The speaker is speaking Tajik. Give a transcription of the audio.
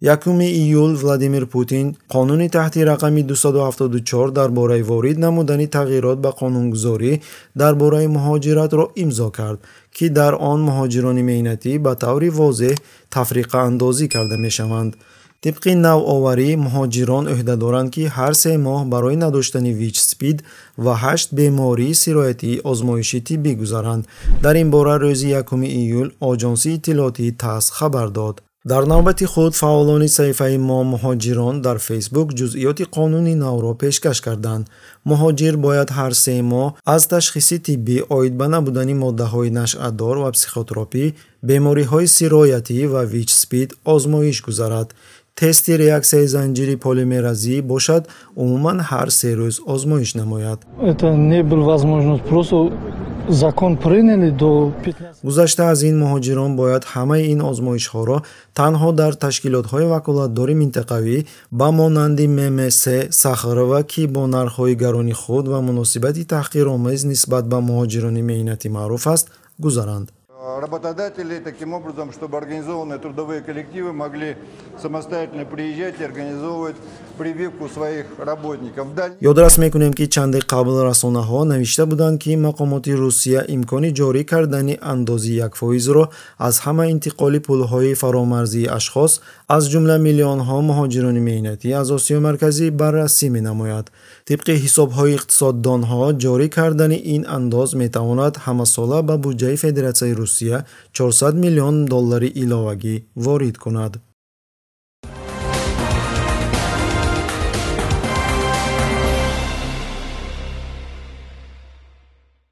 1 июл Владимир Путин қонуни таҳти рақами 274 дар бораи ворид намудани тағйирот ба қонунгузорӣ дар бораи муҳоҷиратро имзо кард, ки дар он муҳоҷирони меҳнатӣ ба таври возеҳ тафриқаандозӣ карда мешаванд. Тибқи навоварӣ, муҳоҷирон ӯҳдадоранд, ки ҳар 3 моҳ барои надоштани ВИЧ-СПИД ва 8 бемории сироятӣ озмоиши тиббӣ гузаранд. Дар ин бора рӯзи 1 июл Оҷонсии иттилоотии ТАСС хабар дод. Дар навбати худ фаъолони саҳифаи «Мо муҳоҷирон» дар Фейсбук ҷузъиёти қонуни навро пешкаш карданд. Муҳоҷир бояд ҳар 3 моҳ аз ташхиси тиббӣ оид ба набудани моддаҳои нашъадор ва психотропӣ, бемориҳои сироятӣ ва ВИЧ-СПИД озмоиш гузарад. Тести реаксияи занҷири полимеразӣ бошад, умуман ҳар 3 рӯз озмоиш намояд. Это не был возможность, просто закон приняли до 15. Гузашта аз ин, муҳоҷирон бояд ҳамаи ин озмоишҳоро танҳо дар ташкилотҳои ваколатдори минтақавӣ ба монанди ММС Сахарова, ки бо нархҳои гарони худ ва муносибати таҳқиромез нисбат ба муҳоҷирони меҳнатӣ маъруф аст, гузаранд. Работодатели таким образом, чтобы организованные трудовые коллективы могли самостоятельно приезжать и организовывать прививку своих работников. Ёдрас мекунем, ки чанде қабл расонаҳо навишта буданд, ки мақомоти Русия имкони ҷорӣ кардани андози 1%-ро аз ҳама интиқоли пулҳои фаромарзии ашхос, аз ҷумла миллионҳо муҳоҷирони меҳнатӣ аз Осиёи Марказӣ, баррасӣ менамояд. Тибқи ҳисобҳои иқтисоддонҳо, ҷорӣ кардани ин андоз метавонад ҳамасола ба буҷаи Федератсияи Русия 400 миллион доллари иловагӣ ворид кунад.